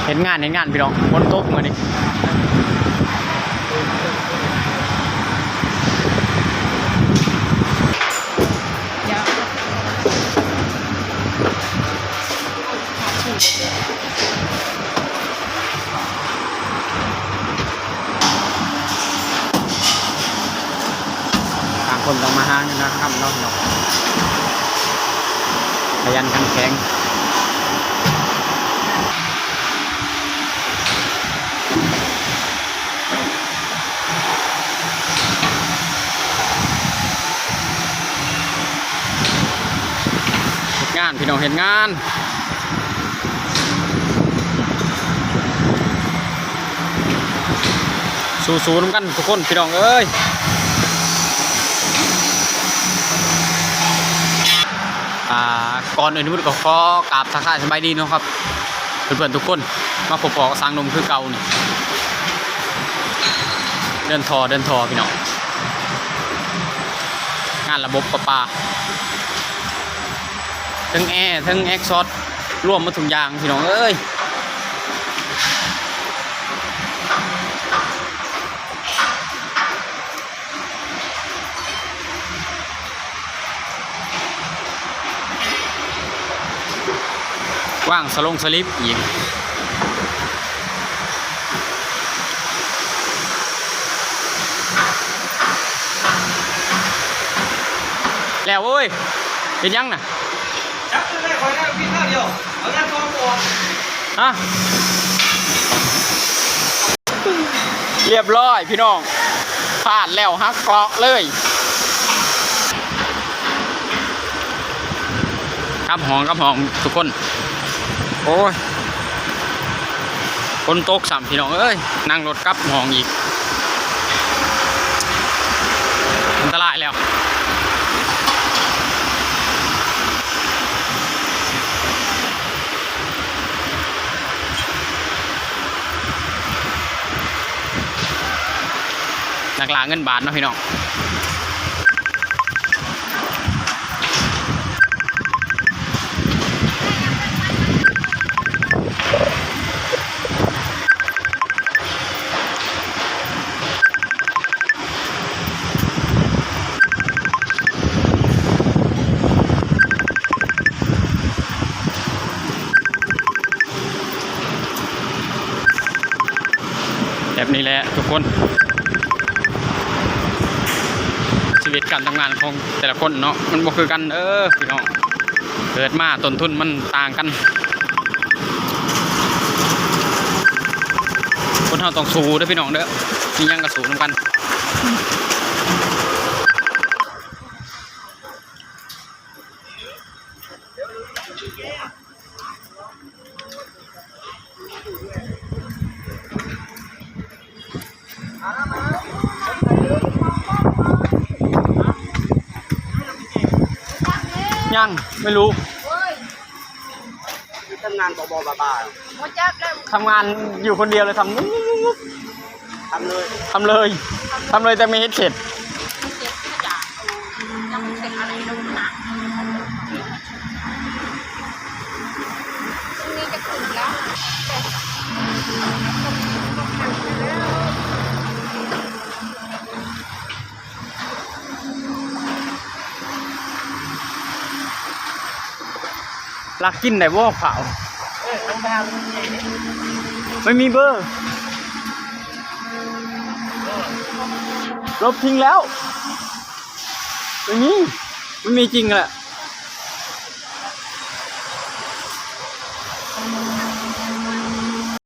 ເຮັດງານ ເຮັດງານພີ່ນ້ອງ ຝົນຕົກມື້ນີ້. ຕ່າງຄົນຕ່າງມາຫາເງິນຫາຄຳເນາະ ຂະຫຍັນຂັນແຂງ. ເຮັດງານພີ່ນ້ອງ ເຮັດງານ ສູ້ໆນຳກັນທຸກຄົນພີ່ນ້ອງເອີຍ. ອ່າ ກ່ອນອື່ນໝົດກໍຂໍກາບທັກທາຍສະບາຍດີເນາະຄັບ ເພື່ອນໆທຸກຄົນ ມາພົບພໍ້ກັບຊ່າງໜຸ່ມຄືເກົ່ານີ້. ເດີນທໍ່ ເດີນທໍ່ພີ່ນ້ອງ ງານລະບົບປະປາ ເທິງແອ ເທິງເອັກຊອສ ລວມໝົດທຸກຢ່າງພີ່ນ້ອງເອີຍ. ວາງສະຫຼົງສະລິບອີກ ແລ້ວເວີ້ຍ. ເຮັດຫຍັງນະ? ຈັບໄດ້ ຂ້ອຍໄດ້ ພີ່ ຂ້າວດຽວ ເອົາແລ້ວ ສອງ ອອກ ຮະ. ຮຽບຮ້ອຍພີ່ນ້ອງ ພາດແລ້ວຫັກເກາະເລີຍ. ກັບຫ້ອງ ກັບຫ້ອງທຸກຄົນ ໂອ້ຍ ຝົນຕົກຊ້ຳພີ່ນ້ອງເອີຍ ນັ່ງລົດກັບຫ້ອງອີກ ອັນຕະລາຍແລ້ວ. ນັກລ່າເງິນບາດເນາະພີ່ນ້ອງ. ແບບນີ້ແຫຼະທຸກຄົນ ຊີວິດການທຳງານຂອງແຕ່ລະຄົນເນາະ ມັນບໍ່ຄືກັນເດີພີ່ນ້ອງ. ເກີດມາຕົ້ນທຶນມັນຕ່າງກັນ ຄົນເຮົາຕ້ອງສູ້ເດີພີ່ນ້ອງເດີ ມີຫຍັງກໍສູ້ນຳກັນ. ຍັງ ໄມ່ຮູ້ ທຳງານບໍ່ ບໍ່ ບ້າໆ ບໍ່ຈັກແລ້ວ ທຳງານຢູ່ຄົນດຽວເລີຍ ທຳ ທຳເລີຍ ທຳເລີຍ ທຳເລີຍ ແຕ່ໄມ່ເຮັດເສັດ. ລັກກິນໄດ້ບໍ່ເຂົ້າ? ໄມ່ມີເບີ ລົບຖິ້ມແລ້ວ ໄມ່ມີ ໄມ່ມີຈິງແຫຼະ.